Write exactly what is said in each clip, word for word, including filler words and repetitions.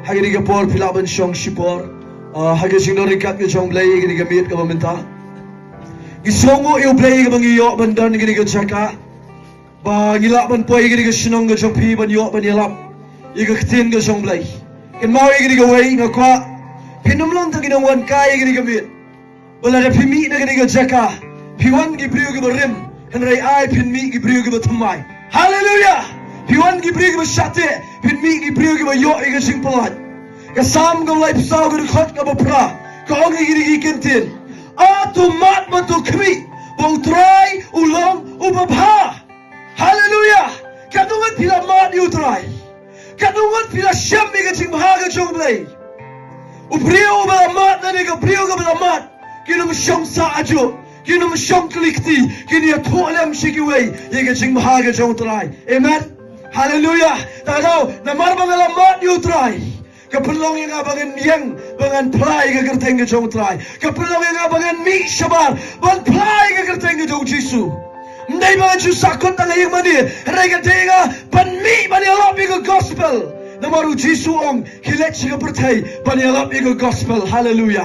Ha kane ka por phi lah ban shong shipor. Ah, ha ka jingdon ryngkat ka jong U Blei ha kane ka miet kaba mynta. Ngi sngewnguh ïa U Blei kaba ngi ïoh ban don ha kane ka jaka ba ngi lah ban poi ha kane ka shnong ka jong phi ban ïoh ban ïalap ïa ka ktien ka jong U Blei. Kynmaw ïa kane kawei, nga kwah phin ym long tang ki nongwan kai ha kane ka miet. Ba lada phi mih na kane ka jaka, phi wan ki briew kiba rim, hynrei ai phin mih ki briew kiba thymmai. Haleluya! Phi wan ki briew kiba shah teh, phin mih ki briew kiba ïoh ïa ka jingpyllait. Ka Salm kaba laiphew saw, ka dkhot kaba phra, ka ong ïa kine ki kyntien: A to mad bad to khmih ba U Trai u long uba bha. Haleluya! Katno ngut phi la mad ïa U Trai? Katno ngut phi la shem ïa ka jingbha ka jong U Blei? U briew uba la mad lane ka briew kaba la mad kin ym shong sah ajuh, kin ym shong kylli kti, kin ïathuh lem sha kiwei ïa ka jingbha ka jong U Trai. Amen. Haleluya. Te kata, namar ba nga la mad ïa U Trai, ka pynlong ïa nga ba ngan ïeng, ba ngan phla ïa ka kyrteng ka jong U Trai. Ka pynlong ïa nga ba ngan mih shabar ban phla ïa ka kyrteng ka jong U Jisu. Ym dei ba ngan shu sahkut tang ha ïing mane, hynrei ka dei ïa nga ban mih ban ïalap ïa ka gospel. Namar U Jisu u ong, khie leit sha ka pyrthei ban ïalap ïa ka gospel. Haleluya.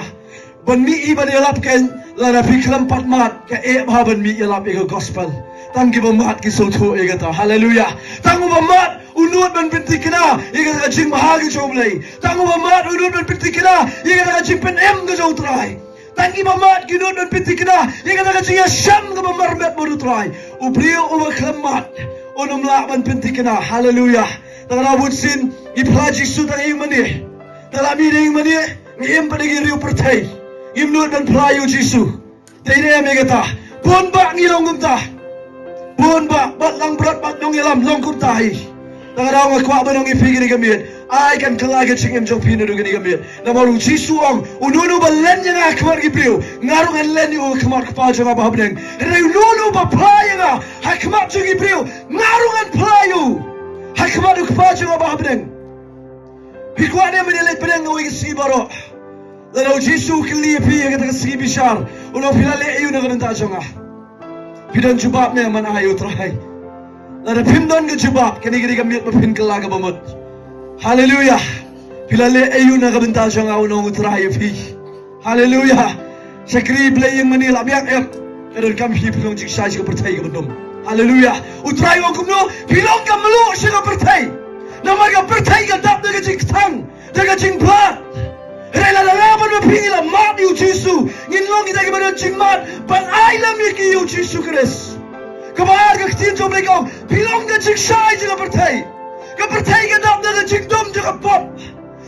Ban mih hi ban ïalap kan, lada phi khlem pat mad, ka eh bha ban mih ïalap ïa ka gospel. Tang kiba mad ki sngewthuh ïa kata. Haleluya. Tang uba mad u nud ban pynthikna ïa ka jingbha ka jong U Blei. Tang uba mad u nud ban pynthikna ïa ka jingpynim ka jong U Trai. Tang kiba mad ki nud ban pynthikna ïa ka jingïashem kaba marmet bad U Trai. U briew uba khlem mad un ym lah ban pynthikna. Haleluya. Te kata, bun sien ngi phla Jisu tang ha ïing mane. Te la mih na ïing mane, ngi im pat ha ki riew pyrthei. Ngim nud ban phla ïa U Jisu. Te ïa em ïa kata. Bun bah ngi long kumta. Bun bah, bad langbrot bad nongïalam long kumta hi. Te kata nga kwah ban ong ïa phi kane ka miet, ai kan kylla ka jingim jong phi naduh kane ka miet. Namar U Jisu u ong, uno uno uba len ïa nga ha khmat ki briew, nga ruh ngan len ïa u ha khmat Kpa jong nga ba ha bneng. Hynrei uno uno uba phla ïa nga ha khmat jong ki briew, nga ruh ngan phla ïa u ha khmat U Kpa jong nga ba ha bneng. Phi kwah ne em ban ïaleit bneng kawei ka sngi baroh? Lada U Jisu u kylli ïa phi ha kata ka sngi bishar, un ong, phi la leh aïu na ka bynta jong nga? Phi don jubab ne em ban ai ïa U Trai? Lada phim don ka jubab, kane ka dei ka miet ba phin kylla kaba mut. Haleluya. Phi la leh aïu na ka bynta jong nga, un ong U Trai ïa phi. Haleluya. Shakri Blei ïing mane la biang eh. Ka donkam phi phi long jingshai sha ka pyrthei kaba dum. Haleluya. U Trai u ong kumno? Phi long ka mluh sha ka pyrthei. Namar ka pyrthei ka dap da ka jingkthang, da ka jingphlad. Hynrei lada nga bad ma phi ngi la mad ïa U Jisu, ngin long kita kiba don jingmad ban ai lem ïa ki ïa U Jisu Khrist. Kaba ar, ka ktien jong U Blei ka ong, phi long ka jingshai jong ka pyrthei. Ka pyrthei ka dap da ka jingdum jong ka pop.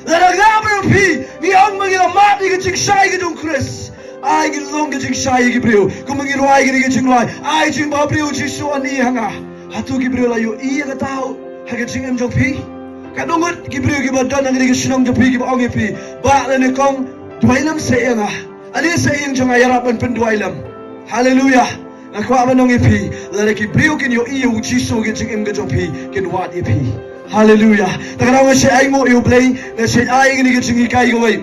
Lada nga bad ma phi ngi ong ba ngi la mad ïa ka jingshai ka jong U Khrist, ai ngin long ka jingshai ïa ki briew. Kumba ngi rwai kane ka jingrwai, ai jingbhabriew, Jisu un ïa nga. Hato ki briew la ïohi ïa kata ha ka jingim jong phi? Katno ngut ki briew kiba don ha kane ka shnong jong phi kiba ong ïa phi, bah lane kong, duwai lem seh ïa nga. Ane seh ïing jong nga, ïarap ban pynduwai lem. Haleluya. Nga kwah ban ong ïa phi, lada ki briew kin ïohi ïa U Jisu ha ka jingim ka jong phi, kin wad ïa phi. Haleluya. Te kata nga shait ainguh ïa U Blei, nga shait ai kane ka jinghikai kawei,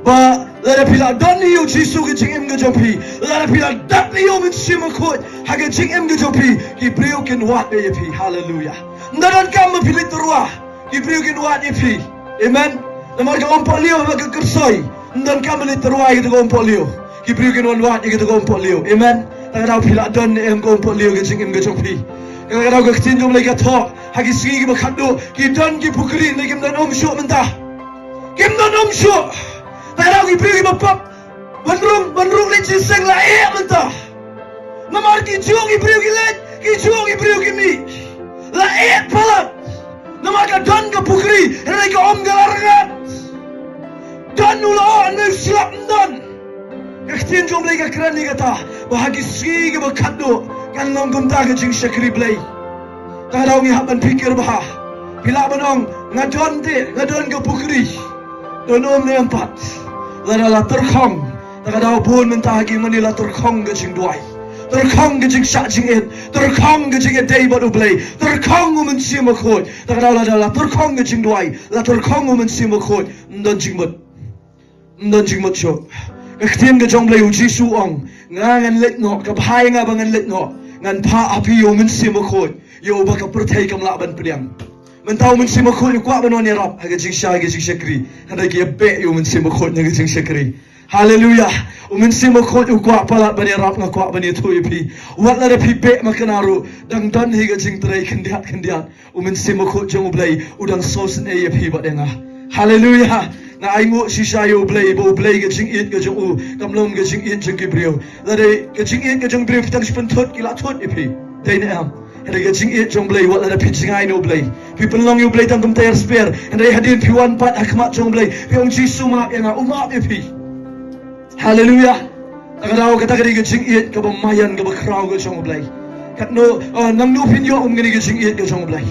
ba lada phi la don ïa U Jisu ha ka jingim ka jong phi, lada phi la dap ïa U Mynsiem Bakhuid ha ka jingim ka jong phi, ki briew kin wad ïa phi. Haleluya. Ym donkam ba phi leit tyrwa, ki briew kin wad ïa phi. Amen. Namar ka umpohliew haba ka kyrsoi, ym donkam ba leit tyrwa ïa kata ka umpohliew, ki briew kin wan wad ïa kata ka umpohliew. Amen. Te kata, phi la don ne em ka umpohliew ha ka jingim ka jong phi? Te kata, ka ktien jong U Blei ka thoh, ha ki sngi kiba khatduh ki don ki pukri, ne kim don um shuh mynta. Kim don um shuh. Te kata, ki briew kiba pop ban rung, ban rung leit jingïaseng la eh mynta. Namar ki juh ki briew ki leit, ki juh ki briew ki mih. La eh palat. Namar ka don ka pukri, hynrei ka um ka la rngat. Don u la oh, hynrei u slap ym don. Ka ktien jong U Blei ka kren ïa kata, ba ha ki sngi kiba khatduh kan long kumta ka jingshakri Blei. Te kata, ngi hap ban phikir bha. Phi lah ban ong, nga don te, nga don ka pukri. Don um ne em pat, lada la tyrkhong, te kata, bun mynta ha ïing mane la tyrkhong ka jingduwai, tyrkhong ka jingshah jingit, tyrkhong ka jingïadei bad U Blei, tyrkhong U Mynsiem Bakhuid. Te kata, lada la tyrkhong ka jingduwai, la tyrkhong U Mynsiem Bakhuid, ym don jingmut. Ym don jingmut shuh. Ka ktien ka jong U Blei, U Jisu u ong, nga ngan leit noh, ka bha ïa nga ba ngan leit noh, ngan phah ha phi ïa U Mynsiem Bakhuid, ïa uba ka pyrthei kam lah ban pdiang. Mynta u Mynsiem Bakhuid u kwah ban wan ïarap ha ka jingshai, ha ka jingshakri. Hynrei ki ïabeh ïa u Mynsiem Bakhuid na ka jingshakri. Haleluya. U Mynsiem Bakhuid u kwah palat ban ïarap, nga kwah ban ïathuh ïa phi. Wat lada phi beh makna ruh, dang don hi ka jingtrei khyndiat khyndiat. U Mynsiem Bakhuid jong U Blei u dang sngewsynei ïa phi bad ïa nga. Haleluya. Nga ainguh shisha ïa U Blei, ba U Blei ka jingïeit ka jong u kam long ka jingïeit jong ki briew. Lada ka jingïeit ka jong briew, phi tang shu pynthut, ki la thut ïa phi. Dei ne em? Hynrei ka jingïeit jong U Blei, wat lada phi jngai na U Blei, phi pynlong ïa U Blei tang kum tyre spare, hynrei hadien phi wan pat ha khmat jong U Blei, phi ong, Jisu, map ïa nga, u map ïa phi. Haleluya. Te ka daw kata ka dei ka jingïeit kaba maïan, kaba khraw ka jong U Blei. Katno, ah, nangno phin ïoh kum kane ka jingïeit ka jong U Blei?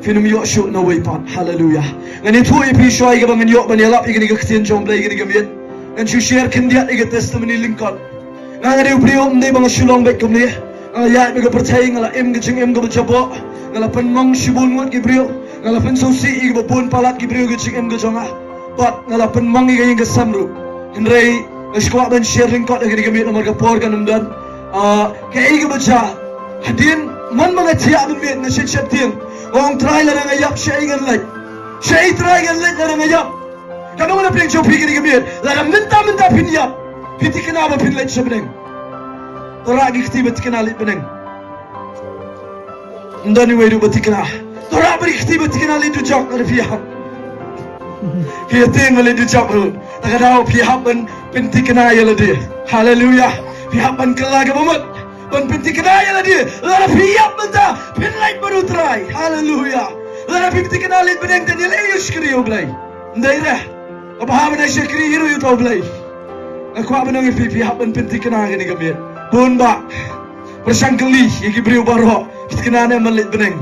Phin ym ïoh shuh na wei pat. Haleluya. Ngan ïathuh ïa phi shuwa ïa kaba ngan ïoh ban ïalap ïa kane ka ktien jong U Blei kane ka miet. Ngan shu share khyndiat ïa ka testimony lyngkot. Nga, nga dei u briew, ym dei ba nga shu long beit kumne. Nga la ïaid bad ka pyrthei, nga la im ka jingim kaba jaboh. Nga la pynmong shibun ngut ki briew. Nga la pynsngewsih ïa kiba bun palat ki briew ka jingim ka jong nga. Bad nga la pynmong ïa ka ïing ka sem ruh. Hynrei nga shu kwah ban share lyngkot ha kane ka miet namar ka por kan ym don. Ah, kaei kaba jia? Hadien man ba nga thiah mynmiet, nga shet sheptieng, nga ong, Trai, lada nga ïap, shaei ngan leit? Shaei, Trai, ngan leit lada nga ïap? Katno ngan pynshai ïa phi kane ka miet? Lada mynta mynta phin ïap, phi thikna ba phin leit sha bneng. To rah ki kti ba thikna leit bneng. Ym don uwei ruh ba thikna. To rah bad ki kti ba thikna leit dujok, lada phi ïap. Phi ïa tieng ba leit dujok ruh, te ka daw phi hap ban pynthikna ïa lade. Haleluya. Phi hap ban kylla kaba mut ban pynthikna ïa lade. Lada phi ïap mynta, phin leit bad U Trai. Haleluya. Lada phi thikna leit bneng, te ïaleh ïa u shakri U Blei. Ym dei re? Kaba hap ban shakri hi ruh ïa uta U Blei. Nga kwah ban ong ïa phi, phi hap ban pynthikna kane ka miet. Bun bah. Pyrshang kylli ïa ki briew baroh, phi thikna ne em ban leit bneng?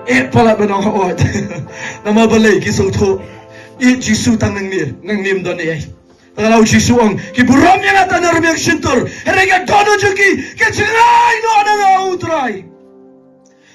Eh, palat ban ong hooid. Namar balei? Ki sngewthuh, ïeit Jisu tang nangne, nangne ym don ei ei. Te ka daw U Jisu u ong, ki burom ïa nga tang na rmiang shyntur, hynrei ka dohnud jong ki ka jngai noh na nga, U Trai.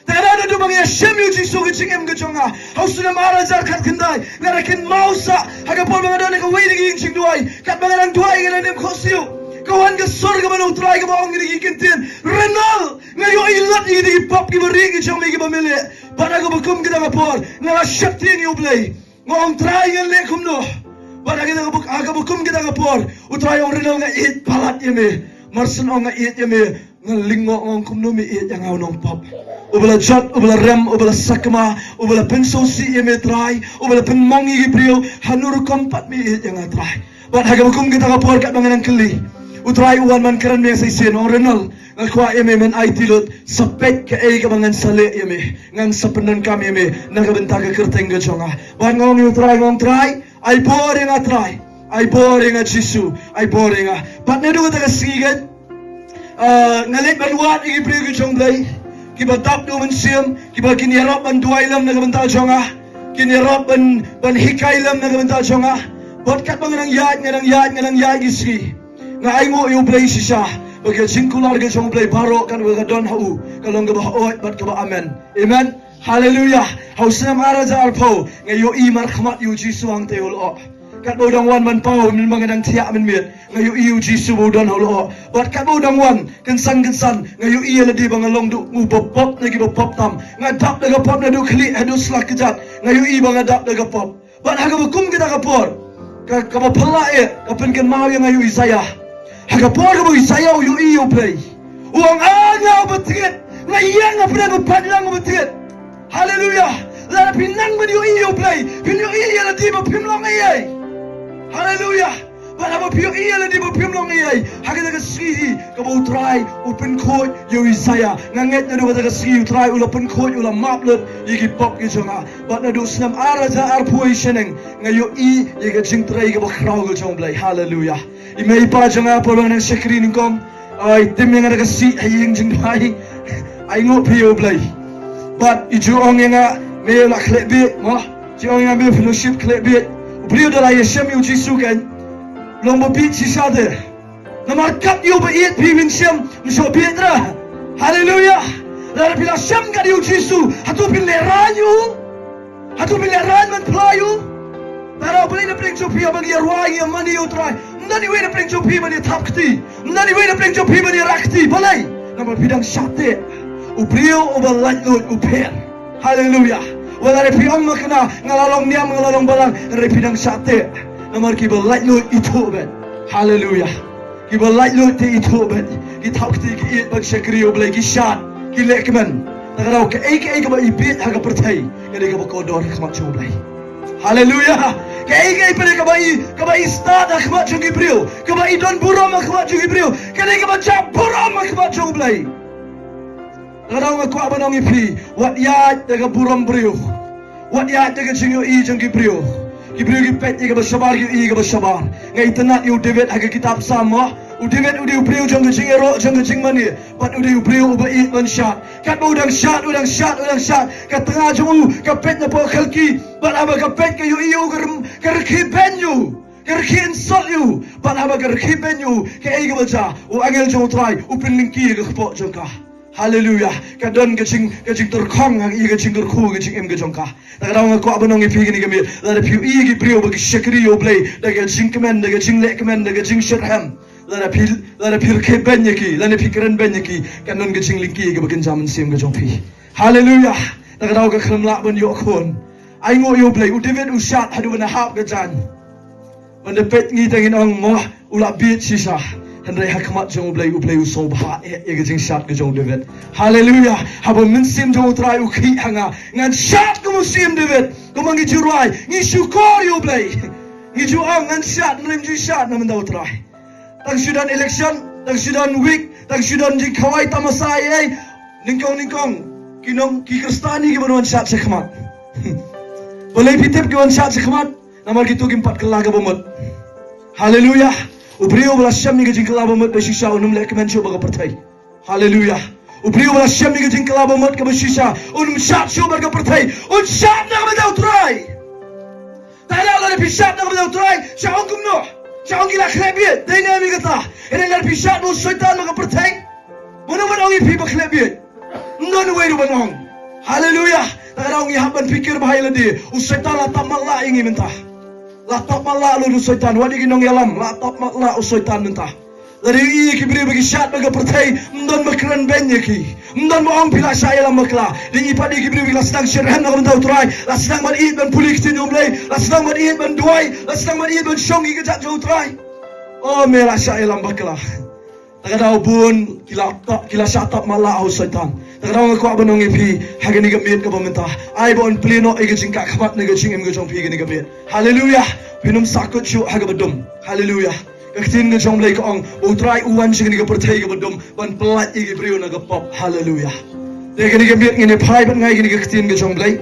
Te ka daw naduh ba nga ïashem ïa U Jisu ha ka jingim ka jong nga ha u snem ar hajar khatkhyndai, nga da kynmaw sah ha ka por ba nga don ha kawei na ki ïing jingduwai, katba nga dang duwai, nga dang im khohsiew, ka wan ka sur kaba na U Trai kaba ong ïa ki ktien, Renal, nga ïohi lut ïa ki pop kiba rieh ki jong me kiba me leh. Bad ha kaba kum kata ka por nga la sheptieng ïa U Blei. Nga ong, Trai, ngan leh kumno? Bad ha kaba, ha kaba kum kata ka por U Trai u ong, Renal, nga ïeit palat ïa me. Marshen ong nga ïeit ïa me, nga lyngngoh, nga ong, kumno me ïeit ïa nga u nongpop? Uba la jot, uba la rem, uba la sakma, uba la pynsngewsih ïa me, Trai, uba la pynmong ïa ki briew, hano rukom pat me ïeit ïa nga, Trai? Bad ha kaba kum kata ka por katba nga nang kylli, U Trai u wan ban kren ïa nga sa shisien, u ong, Renal, nga kwah ïa me men aiti lut, sa peit kaei kaba ngan sa leh ïa me. Ngan sa pyndonkam ïa me na ka bynta ka kyrteng ka jong nga. Bad nga ong ïa U Trai, nga ong, Trai, ai bor ïa nga, Trai. Ai bor ïa nga, Jisu. Ai bor ïa nga. Bad naduh kata ka sngi, ah, nga leit ban wad ïa ki briew ki jong U Blei, kiba dap da u Mynsiem, kiba kin ïarap ban duwai lem na ka bynta jong nga, kin ïarap ban, ban hikai lem na ka bynta jong nga. Bad katba nga dang ïaid, nga dang ïaid, nga dang ïaid ki sngi, nga ainguh ïa U Blei shisha ba ka jingkular ka jong U Blei baroh kaba ka don ha u ka long kaba hooid bad kaba amen. Amen. Haleluya. Ha u snem ar hajar arphew nga ïohi markhmat ïa U Jisu hangtei ha u lyoh. Katba u dang wan ban paw, mynba nga dang thiah mynmiet, nga ïohi ïa U Jisu ba u don ha u lyoh. Bad katba u dang wan kynsan kynsan, nga ïohi ïa lade ba nga long da uba pop na kiba pop tam. Nga dap da ka pop naduh khlieh haduh sla kjat. Nga ïohi ba nga dap da ka pop. Bad ha kaba kum kata ka por, ka, kaba phylla eh, ka pynkynmaw ïa nga ïa u Isaiah. Ha ka por kaba u Isaiah u ïohi ïa U Blei, u ong, A nga uba thied, nga ïeng hapdeng u paidlang uba thied. Haleluya. Lada phi nang ban ïohi ïa U Blei, phin ïohi ïa lade ba phim long ei ei. Haleluya. Bad haba phi ïohi ïa lade ba phim long ei ei, ha kata ka sngi hi kaba U Trai u pynkhuid ïa u Isaiah. Nga ngeit naduh kata ka sngi U Trai u la pynkhuid, u la map lut ïa ki pop ki jong nga. Bad naduh u snem ar hajar arphew wei shaneng nga ïohi ïa ka jingtrei kaba khraw ka jong U Blei. Haleluya. I mei i pa jong nga, por ba nga nang shakri nyngkong, ai, tim ïa nga da ka sih ha ïing jingduwai. Ainguh phi ïa U Blei. Bad i ju ong ïa nga, me la khleh bieit mo. Ju ong ïa nga, me fellowship khleh bieit. U briew da la ïashem ïa U Jisu kan long ba bieit shisha te. Namar kat ïa uba ïeit phi, phin shem, ym shu bieit ra. Haleluya. Lada phi la shem kat ïa U Jisu, hato phin lehraiñ ïa u? Hato phin lehraiñ ban phla ïa u? Tara, balei na pdeng jong phi haba ngi ïa rwai, ngi ïa mane ïa U Trai, ym don iwei na pdeng jong phi ban ïa thap kti? Ym don iwei na pdeng jong phi ban ïa rah kti? Balei? Namar phi dang shah teh. U briew uba laitluid u pher. Haleluya. Ba lada phi ong ma kane, nga la long niam, nga la long balang, hynrei phi dang shah teh. Namar kiba laitluid ithuh beit. Haleluya. Kiba laitluid te ithuh beit. Ki thap kti ki ïeit ban shakri ïa U Blei, ki shad, ki leh kmen. Te ka daw kaei kaei kaba i bieit ha ka pyrthei, ka dei kaba kordor ha khmat jong U Blei. Haleluya. Kaei kaei pat kaba i, kaba i stad ha khmat jong ki briew, kaba i don burom ha khmat jong ki briew, ka dei kaba jia burom ha khmat jong U Blei. Te ka daw nga kwah ban ong ïa phi, wat ïaid da ka burom briew. Wat ïaid da ka jingïohi jong ki briew. Ki briew ki peit ïa kaba shabar, ki ïohi ïa kaba shabar. Nga itynnad ïa u David ha ka kitab Salm mo. U David u dei u briew jong ka jingïaroh, jong ka jingmane. Bad u dei u briew uba ïeit ban shad. Katba u dang shad, u dang shad, u dang shad, ka tnga jong u ka peit na poh khalki. Bad haba ka peit ka ïohi ïa u ka rem-, ka rkhie beiñ ïa u. Ka rkhie insult ïa u. Bad haba ka rkhie beiñ ïa u, kaei kaba jia? U angel jong U Trai u pynlyngkhi ïa ka kpoh jong ka. Haleluya. Ka don ka jing, ka jingtyrkhong ha ïa ka jingkyrkhu ka jingim ka jong ka. Te ka daw nga kwah ban ong ïa phi kane ka miet, lada phi ïohi ïa ki briew ba ki shakri ïa U Blei da ka jingkmen, da ka jingleh kmen, da ka jingshitrhem, lada phi, lada phi rkhie beiñ ïa ki, lada phi kren beiñ ïa ki, kan don ka jinglyngkhi ïa kaba kynja mynsiem ka jong phi. Haleluya. Te ka daw ka khlem lah ban ïoh khun. Ainguh ïa U Blei, u David u shad haduh ban da hap ka jaiñ. Ban da peit ngi te ngin ong mo, u la bieit shisha. Hynrei ha khmat jong U Blei, U Blei u sngewbha eh ïa ka jingshad ka jong u David. Haleluya. Haba mynsiem jong U Trai u khih ha nga, ngan shad kum u Syiem David. Kumba ngi ju rwai, ngi shukor ïa U Blei. Ngi ju ong ngan shad, hynrei ym ju shad na bynta U Trai. Tang shu don election, tang shu don week, tang shu don jingkhawai tamasa ïa ei. Nyngkong nyngkong, ki nong, ki Khristan hi kiban wan shad shakhmat. Balei phi tip ki wan shad shakhmat? Namar kito kim pat kylla kaba mut. Haleluya. U briew uba la shem ïa ka jingkylla ba mut ba shisha un ym leh kmen shuh bad ka pyrthei. Haleluya. U briew uba la shem ïa ka jingkylla ba mut kaba shisha un ym shad shuh bad ka pyrthei. Un shad na ka bynta U Trai. Te lada phi shad na ka bynta U Trai, sha ong kumno? Sha ong ki la khleh bieit, dei ne em ïa kata? Hynrei lada phi shad bad u Soitan bad ka pyrthei, mano ban ong ïa phi ba khleh bieit? Ym don uwei ruh ban ong. Haleluya. Te ka daw ngi hap ban phikir bha ïa lade. U Soitan la tap matlah ïa ngi mynta. La tap matlah lut u Soitan, wat ïa ki nongïalam, la tap matlah u Soitan mynta. Lada ïohi ïa ki briew ba ki shad bad ka pyrthei, ym don ba kren beiñ ïa ki. Ym don ba ong phi la shah ïalam bakla. Da ïohi pat ïa ki briew ba ki la sdang shitrhem na ka bynta U Trai, la sdang ban ïeit ban pule ktien U Blei, la sdang ban ïeit ban duwai, la sdang ban ïeit ban shong ïa ka kjat jong U Trai. O me la shah ïalam bakla. Te ka daw bun ki la tap, ki la shah tap matlah ha u Soitan. Te ka daw nga kwah ban ong ïa phi ha kane ka miet kaba mynta, ai ba un plie noh ïa ka jingkah khmat na ka jingim ka jong phi ha kane ka miet. Haleluya. Phin ym sahkut shuh ha kaba dum. Haleluya. Ka ktien ka jong U Blei ka ong ba U Trai u wan sha kane ka pyrthei kaba dum ban pyllait ïa ki briew na ka pop. Haleluya. Te kane ka miet ngin ïa phai bad nga ïa kane ka ktien ka jong U Blei.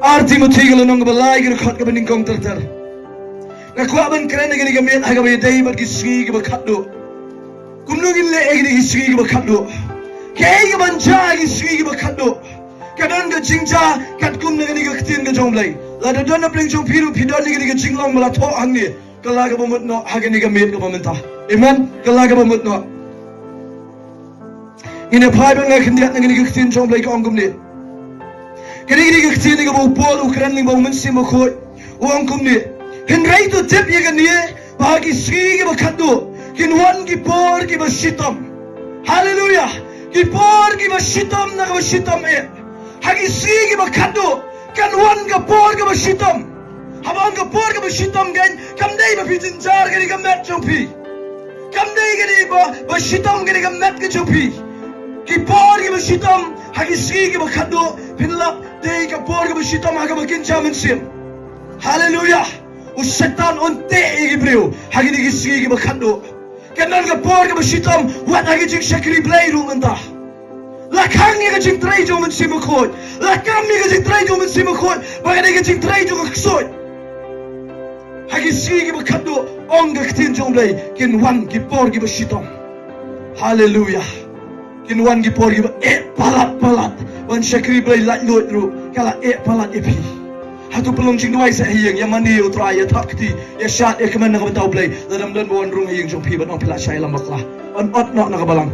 Ar Timothi ka lynnong kaba lai ka dkhot kaba nyngkong ter ter. Nga kwah ban kren ïa kane ka miet ha kaba ïadei bad ki sngi kiba khatduh. Kumno ngin leh ïa kine ki sngi kiba khatduh? Kaei kaban jia ha ki sngi kiba khatduh? Ka don ka jingjia katkum na kane ka ktien ka jong U Blei. Lada don na pdeng jong phi ruh phi don ïa kane ka jinglong ba la thoh hangne. Kylla kaba mut noh ha kane ka miet kaba mynta. Amen. Kylla kaba mut noh. Ngin ïa phai bad nga khyndiat na kane ka ktien jong U Blei ka ong kumne. Kane, kane ka ktien kaba u Paul u kren lyngba u Mynsiem Bakhuid u ong kumne. Hynrei to tip ïa kane ba ha ki sngi kiba khatduh kin wan ki por kiba shitom. Haleluya. Ki por kiba shitom na kaba shitom eh. Ha ki sngi kiba khatduh kan wan ka por kaba shitom. Haba ong ka por kaba shitom kan, kam dei ba phi jynjar kane ka met jong phi. Kam dei kane ba, ba shitom kane ka met ka jong phi. Ki por kiba shitom ha ki sngi kiba khatduh phin lap dei ka por kaba shitom ha kaba kynja mynsiem. Haleluya. U Soitan un teh ïa ki briew ha kine ki sngi kiba khatduh. Kan don ka por kaba shitom wat ha ka jingshakri Blei ruh mynta. La khang ïa ka jingtrei jong u Mynsiem Bakhuid. La kam ïa ka jingtrei jong u Mynsiem Bakhuid ba ka dei ka jingtrei jong ka ksuid. Ha ki sngi kiba khatduh, ong ka ktien jong U Blei, kin wan ki por kiba shitom. Haleluya. Kin wan ki por kiba eh palat palat. Ban shakri Blei laitluid ruh ka la eh palat ïa phi. Hato pynlong jingduwai seh ha ïing, ïa mane ïa U Trai, ïa thap kti, ïa shad, ïa kmen na ka bynta U Blei? Lada ym don ba wan rung ha ïing jong phi ban ong phi la shah ïalam bakla, yn ot noh na ka balang.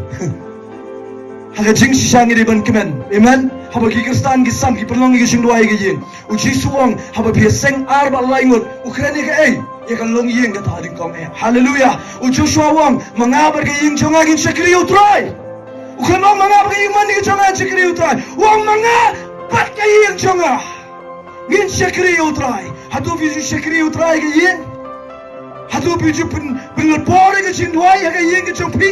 Ha ka jingshisha ngi dei ban kmen. Amen. Haba ki Khristan ki sam, ki pynlong ïa ka jingduwai ha ka ïing, u Jisu u ong haba phi ïaseng ar bad lai ngut, u kren ïa kaei? Ïa ka longïing kata ha nyngkong eh. Haleluya. U Joshua u ong, ma nga bad ka ïing jong nga ngin shakri ïa U Trai. U khlem ong ma nga bad ka ïing mane ka jong nga ngin shakri ïa U Trai. U ong ma nga Pat ka ïing jong nga ngin shakri ïa u Trai. Hato phi ju shakri ïa u Trai ha ka ïing? Hato phi ju pyn, pynlut por ïa ka jingduwai ha ka ïing ka jong phi?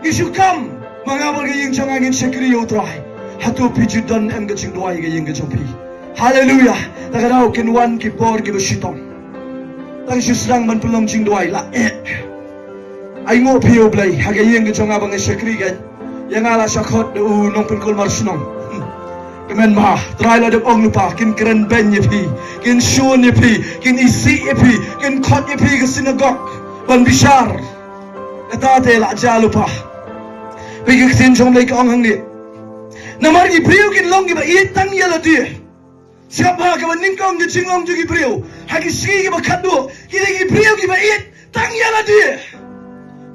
Ngi shu kam ma nga bad ka ïing jong nga ngin shakri ïa u Trai. Hato phi ju don em ka jingduwai ha ka ïing ka jong phi? Haleluya. Ta ka daw kin wan ki por kiba shitom. Tang shu sdang ban pynlong jingduwai la eh. Ai nguh phi ïa u Blei ha ka ïing ka jong nga ba nga shakri ka. Ïa nga la shah khot da u nongpynkulmar shnong. Kmen ma Trai la dep ong lypa kin kren beiñ ïa phi, kin shun ïa phi, kin isih ïa phi, kin khot ïa phi ka synagog ban bishar. Kata te la jia lypa. Phi, ka ktien jong u Blei ka ong hangne, namar ki briew kin long kiba ïeit tang ïa lade. Sngap bha, kaba nyngkong ka jinglong jong ki briew ha ki sngi kiba khatduh ki dei ki briew kiba ïeit tang ïa lade.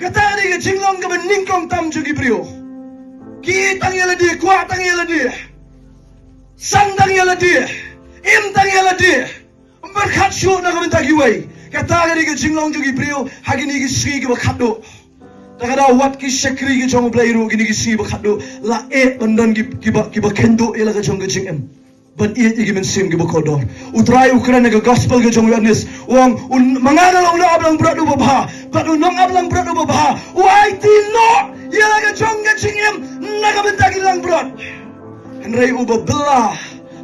Kata ka dei ka jinglong kaba nyngkong tam jong ki briew. Ki ïeit tang ïa lade, kwah tang ïa lade, san tang ïa lade, im tang ïa lade, ym pyrkhat shuh na ka bynta kiwei. Kata ka dei ka jinglong jong ki briew ha kine ki sngi kiba khatduh. Ta ka daw wat ki shakri ki jong u Blei ruh kine ki sngi ba khatduh la eh ban don ki, kiba, kiba kynduh ïa la ka jong ka jingim ban ïeit ïa ki mynsiem kiba kordor. U Trai u kren ha ka gospel ka jong u Ïoannis, u ong, u, ma nga nga long u nongap langbrot uba bha, bad u nongap langbrot uba bha u aiti noh ïa la ka jong ka jingim na ka bynta ki langbrot. Hynrei uba bylla,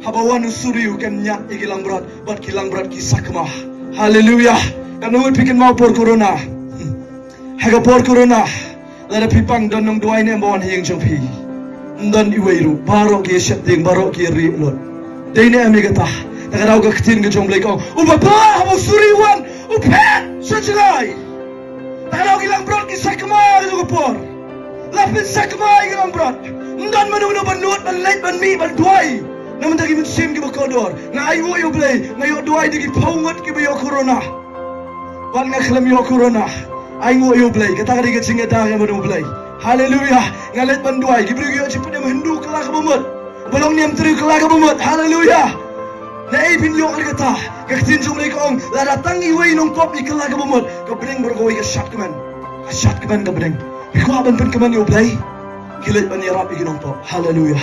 haba wan u suri u kynñiat ïa ki langbrot bad ki langbrot ki sakma. Haleluya. Katno ngut phi kynmaw por corona? Ha ka por corona, lada phi pang, don nongduwai ne em ba wan ha ïing jong phi? Ym don iwei ruh, baroh ki ïa sheptieng, baroh ki ïa rieh lut. Dei ne em ïa kata? Ta ka daw ka ktien ka jong u Blei ka ong, uba bylla, haba u suri u wan, u phet sha jngai. Ta ka daw ki langbrot ki sakma ha ka por. La pynsakma ïa ki langbrot. Ym don mano mano ban nud, ban leit, ban mih, ban duwai na ka bynta ki mynsiem kiba kordor. Nga ai nguh ïa u Blei, nga ïoh duwai da ki phew ngut kiba ïoh corona. Bad nga khlem ïoh corona. Ai nguh ïa u Blei, kata ka dei ka jingïada nga bad u Blei. Haleluya. Nga leit ban duwai, ki briew ki ïoh jingpynim Hindu kylla kaba mut, ba long niam tyrwa kylla kaba mut. Haleluya. Naei phin ïoh kata? Ka ktien jong u Blei ka ong, lada tang iwei i nongpop i kylla kaba mut, ka bneng baroh kawei ka shad kmen. Ka shad kmen ka bneng. Phi kwah ban pynkmen ïa u Blei? Khie leit ban ïarap ïa ki nongpop. Haleluya.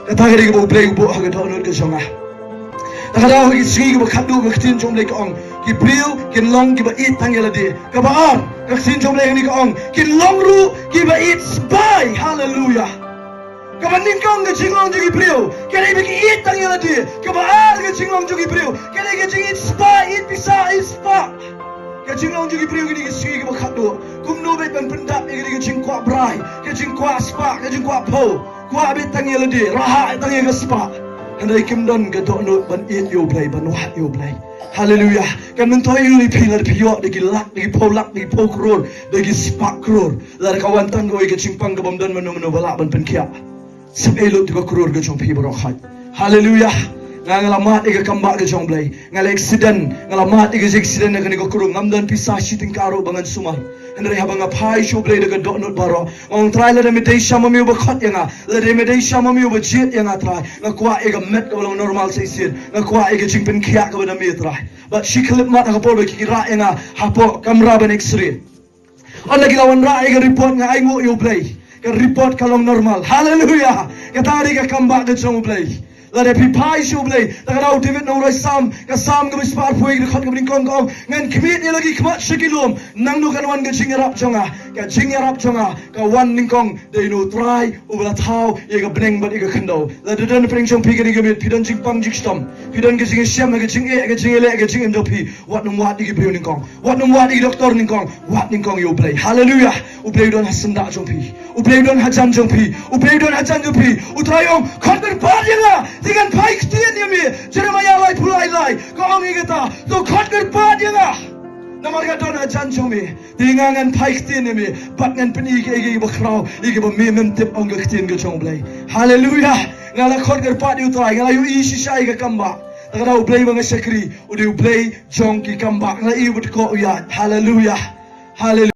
Kata ka dei kaba u Blei u buh ha ka dohnud ka jong nga. Ta ka daw ha ki sngi kiba khatduh, ka ktien jong u Blei ka ong, ki briew kin long kiba ïeit tang ïa lade. Kaba ar, ka ktien jong u Blei hangne ka ong, kin long ruh kiba ïeit spah. Haleluya. Kaba nyngkong ka jinglong jong ki briew ka dei ba ki ïeit tang ïa lade. Kaba ar ka jinglong jong ki briew ka dei ka jingïeit spah, ïeit pisa, ïeit spah. Ka jinglong jong ki briew kine ki sngi kiba khatduh, kumno beit ban pyndap ïa kane ka jingkwah brai, ka jingkwah spah, ka jingkwah phew. Kwah beit tang ïa lade, rah tang ïa ka spah. Hynrei kim don ka dohnud ban ïeit ïa u Blei, ban wad ïa u Blei. Haleluya. Kan myntoi ïa u, phi, lada phi ïoh da ki lak, da ki phew lak, da ki phew klur, da ki spah klur, lada ka wan tang kawei ka jingpang kabym don mano mano ba lah ban pynkhiah, sep ei lut ïa ka klur ka jong phi baroh khoit. Haleluya. Nga, nga la mad ïa ka kambah ka jong u Blei. Nga la accident, nga la mad ïa ka jingaccident ha kane ka klur. Ngam don pisa shi tyngka ruh ba ngan sumar. Hynrei haba nga phai sha u Blei da ka dohnud baroh, nga ong, Trai, lada me dei sha ma me uba khot ïa nga, lada me dei sha ma me uba jied ïa nga, Trai, nga kwah ïa ka met kaba long normal sa shisien. Nga kwah ïa ka jingpynkhiah kaba na me, Trai. Bad shi khyllipmat ha ka por ba ki rah ïa nga hapoh kamra ban X-ray, ynda ki la wanrah ïa ka report, nga ai nguh ïa u Blei, ka report ka long normal. Haleluya. Kata ka dei ka kambah ka jong u Blei. Lada phi phai sha u Blei, ta ka daw u David u nongrwai Salm, ka Salm kaba shispah arphew, ka dkhot kaba nyngkong ka ong, ngan khmied ïa la ki khmat sha ki lum, nangno kan wan ka jingïarap jong nga? Ka jingïarap jong nga ka wan nyngkong da ïa u Trai uba la thaw ïa ka bneng bad ïa ka khyndew. Lada don hapdeng jong phi kane ka miet, phi don jingpang jingshitom, phi don ka jingïashem, ka jingeh, ka jingïaleh, ka jingim jong phi, wat nym wad ïa ki briew nyngkong. Wat nym wad ïa ki doktor nyngkong, wad nyngkong ïa u Blei. Haleluya. U Blei u don ha syndah jong phi. U Blei u don hajan jong phi. U Blei u don hajan jong phi. U Trai u ong, khot kyrpad ïa nga, te ngan phai ktien ïa me. Jeremaïah laiphew lai lai ka ong ïa kata. To khot kyrpad ïa nga, namar ka don hajan jong me. Te nga ngan phai ktien ïa me bad ngan pyni ïa kiei kiei kiba khraw, ïa kiba me mem tip, ong ka ktien ka jong u Blei. Haleluya. Nga la khot kyrpad ïa u Trai, nga la ïohi shisha ïa ka kambah. Ta ka daw u Blei ba nga shakri u dei u Blei jong ki kambah. Nga la ïohi bad ko u ïaid. Haleluya. Haleluya.